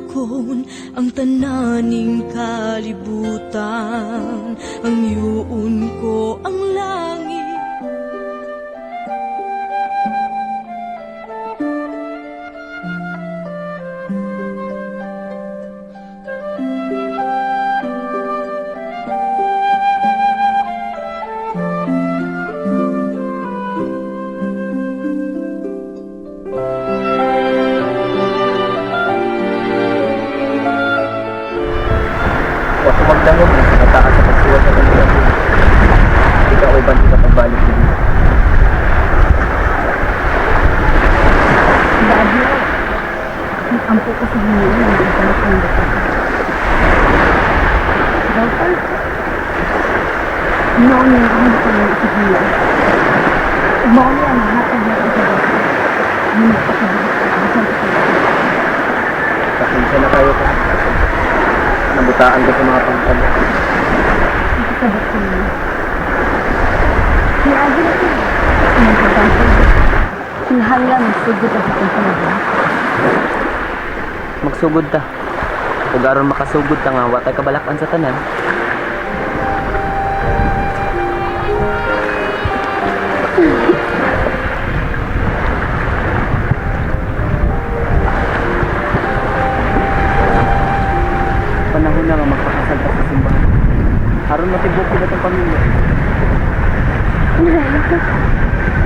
Maangkon ang tananing kalibutan, ang yuon ko ang langit. Wa ko magdangog nga kabataan sa pagsuwat sa kanila. Ikaw uban sa pagbalik diri. Baadyo, ampo ko sa Ginoo nga ibalik ang bata. Walter, mao ni ang panginoon sa Ginoo. Mao ni ang hatag na sa bata. Nga magpakabuhi bisan sa kalibutan. Pasensya na kayo ka. Nabutaan ko sa mga pangkal. Nakasabot ko niya. Niagi na ko. Ang pagkakot. Kinahanglan magsugod ang atong kinabuhi. Magsugod ta. Ug aron makasugod ta nga wa tay kabalak-an sa tanan. Panahon na nga magpakasal ta sa simbahan. Aron matibok kita tong pamilya.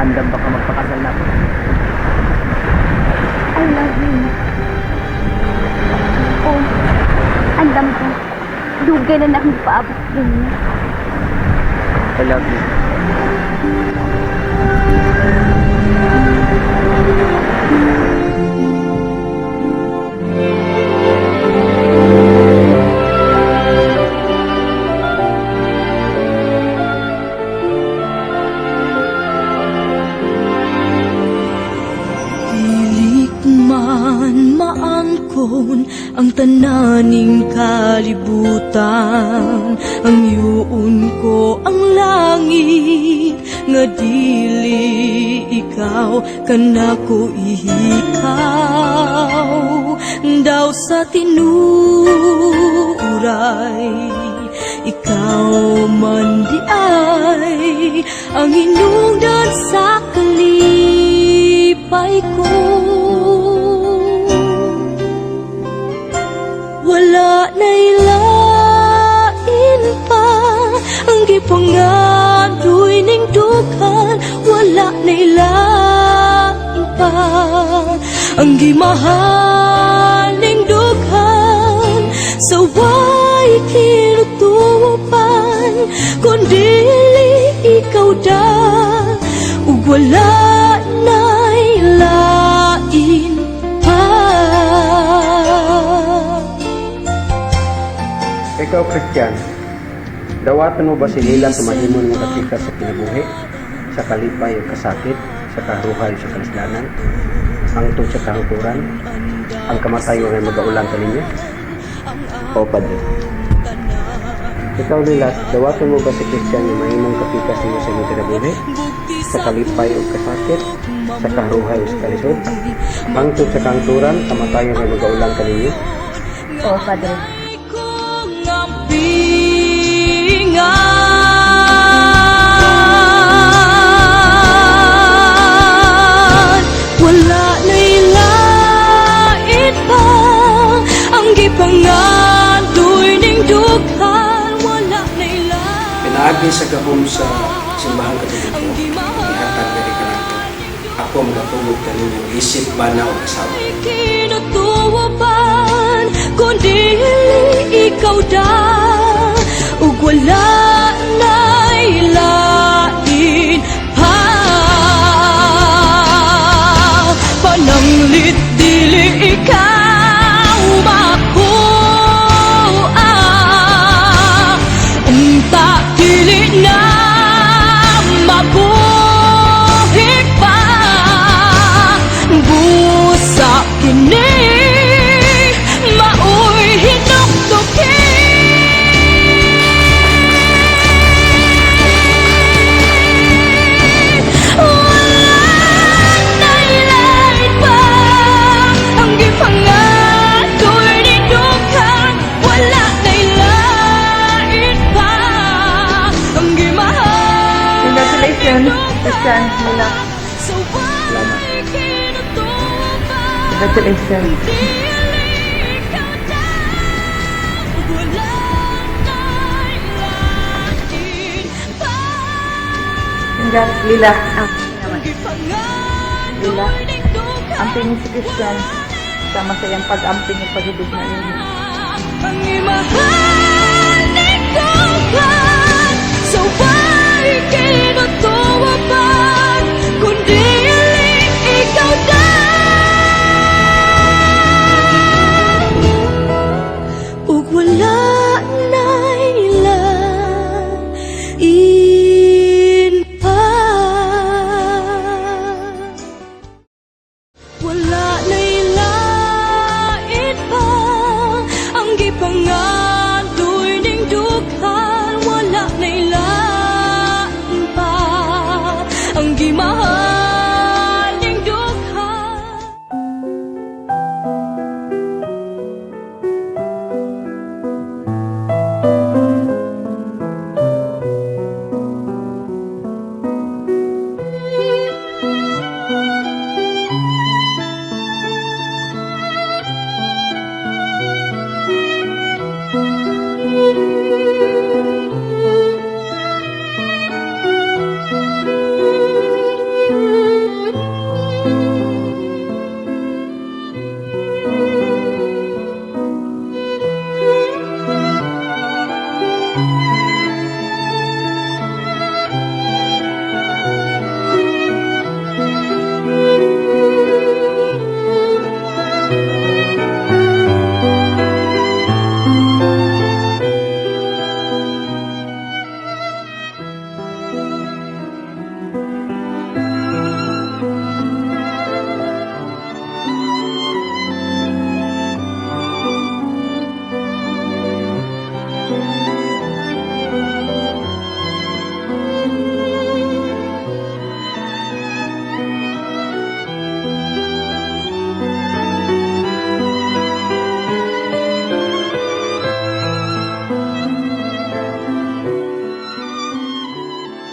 Andam ba ka magpakasal na ako? I love you. Oh, andam ko. Dugay na na akong paabot din. I love you. Dilik man maangkon ang tananing kalibutan, ang yuon ko ang langit nga dili ikaw kanako ihikaw daw sa tinuray, ikaw man di ay ang hinungdan sa kalipay ko. Wala na'y lain pa ang gipangandoy ning dughan. Wala na'y lain pa ang gimahal ning dughan. Sa way kinutupan kundi ikaw da, ug wala na'y lain pa. Ikaw, Christian, dawaton mo ba si Lila sa mahimong nga kapikas sa kinabuhi, sa kalipay o kasakit, sa karuhay o sa kalisdanan, hangtod sa kahangturan, ang kamatayon ay magaulang kaninyo? O, Padre. Ikaw, Lila, dawaton mo ba si Christian nga mahimong kapikas ninyo sa imong kinabuhi, sa kalipay o kasakit, sa karuhay o sa kalisod, hangtod sa kahangturan, kamatayon ay magaulang kaninyo? Oh, Padre. Kong ampingan, wala na'y lain pa ang gipangandoy ning dughan. Wala na'y lain Pinaagi sa gahom sa simbahang Katoliko, ihatag diri kanako. Ako magatulog kaninyo isip bana o asawa. Kinutuban kundi ikaw da, ug wala na'y lain pa. Pananglit dili ikaw makuha, unta dili na mabuhi pa. Busa kini maoy hinuktukin. Congratulations. Dili ikaw na wala na'y lain pa. Congrats, Lila. Ah, Lila, Gipangadoy ning dughan. Amping si Christian. Sama sa iyang pag-amping at paghibig na yun. Ang imahal ning dughan sa way kinutuwa pa, kundi ikaw na ug wala na'y lain pa. Wala na'y lain pa ang gipangandoy ning dughan. Wala na'y lain pa ang gimahal ning dughan.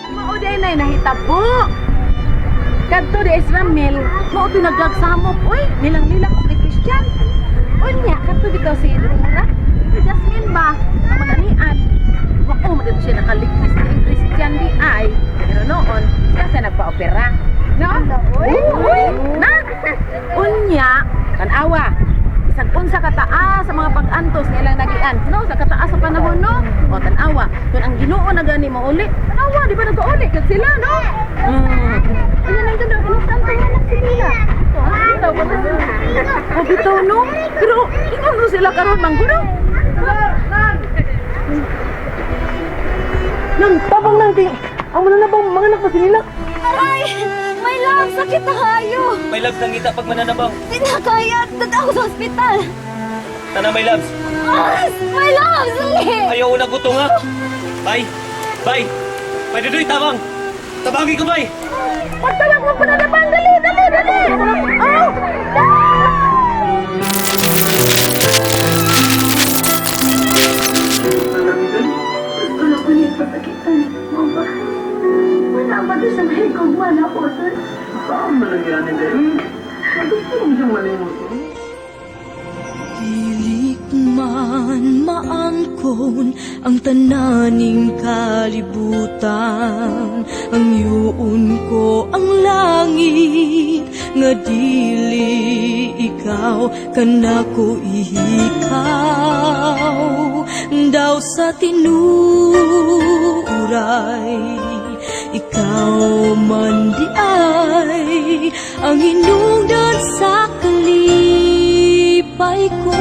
Mao day nay nahitabo. Kadto di Isramil, mao to nagagsamok oy, nilang-nilang og ni Christian. Unya kadto bitaw si Rura. Si Jasmine ba? Ang maganian. Wako man dito siya nakaligpis ni Christian di ay. Pero noon, siya sa nagpa-opera. No? Uy, uy, na. Unya, tan-awa. Bisag unsa ka taas sa mga pag-antos nga ilang nagian, no, sa kataas sa panahon, no. O tan-awa, kun ang Ginoo na gani mauli, tan-awa, di ba nagauli gud sila, no? Ayun ang ganda, inusanto nga na sila. Ah, bitaw ba na? Oh, bitaw, no? Pero ingon no sila karon mangguno. Nang, tabang nang ting. Ang mananabang mga anak pa si Lila. Aray! My love, sakit na kayo! My loves, nangita pag mananabang. Di na kaya! Dad ako sa ospital! Tana, my loves. Ah, my love, dali! Ayaw na gusto nga. Bye. Bye. Bye, Dudoy, tabang. Tabangin ko, bye. Pagtawag mo pananabang, dali, dali, dali. Oh! Gusto na ko niya pasakitan, mama. Wala pa doon sa may gugma na ko, sir. Saan man ang yan, eh? Gusto mo siyang malimutin. Dili man maangkon ang tananing kalibutan, ang yuon ko ang langit nga dili ikaw kanako ihikaw daw sa tinuray. Ikaw man di ay ang hinungdan sa kalipay ko.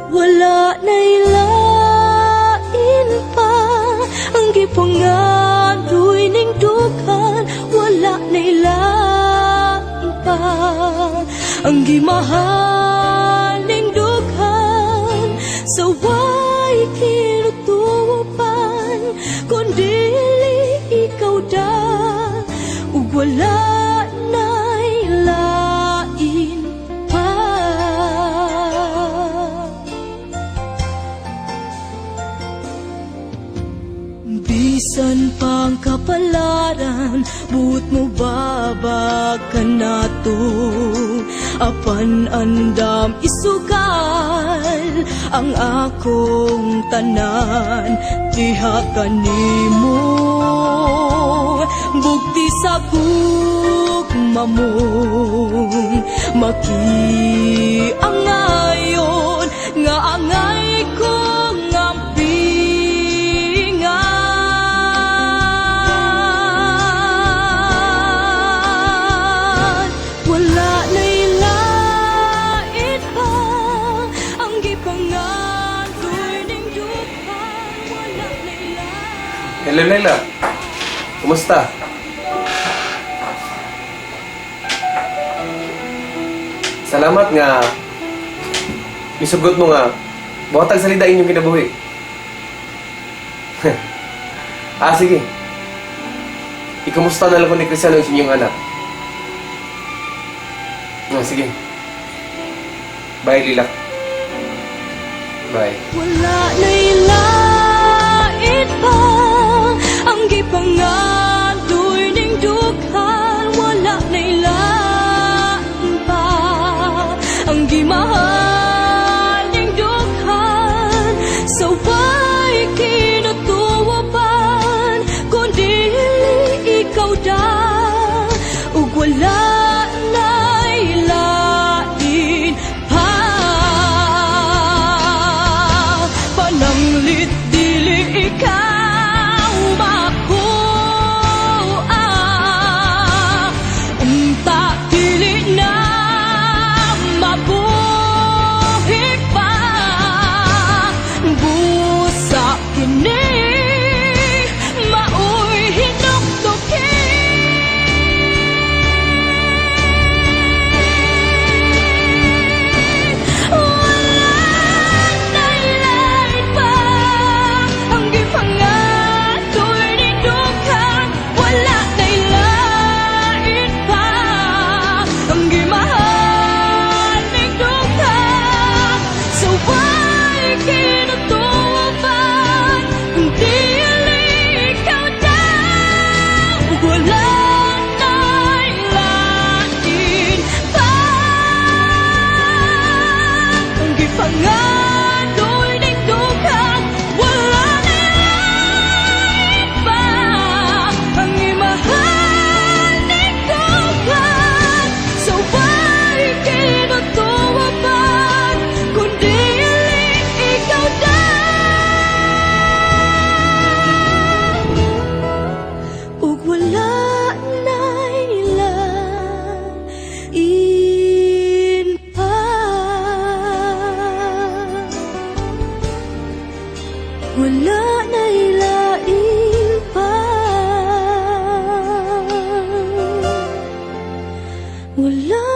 Wala na'y lain pa ang gipangandoy ning dughan. Wala na'y lain pa ang gimahal ning dughan sa way kinutupan, kundi ikaw da ug wala na'y lain pa. Bisan pang kapalaran, buot mo babalikan. kanato, apan andam isugal ang akong tanan diha kanimo. Bugti sa gugma mo, makiangayon nga angay kong ampingan. Wala na'y lain pa ang gipangandoy ning dughan. Wala na'y lain. Hello, Leila. Kumusta? Salamat nga misugot mo nga buhatag salida inyong kinabuhi. Ah, sige. Ikumusta na lang ko ni Cristiano ang inyong anak. Ah, sige. Bye, Lila. Bye. Wala na'y lain pa ang gipangandoy ning dughan. Wala na'y lain pa ang gimahal ning dughan. Sa way kinutuoban kundi ikaw da, ug wala na'y lain pa. Pananglit dili ikaw makuha, unta dili na mabuhi pa. Busa kini maoy hinuktukin. Wala na'y lain pa ang gipangandoy ning dughan. Wala na'y lain pa ang gimahal ning dughan. Sa way kinutuoban kung dili ikaw daw. Wala na'y lain pa ang gipangandoy ning dughan. Wala na'y lain pa ang gimahal ning dughan. Sa way kinutuoban kung dili ikaw daw, ug wala na'y lain pa. Wala na'y lain pa. Wala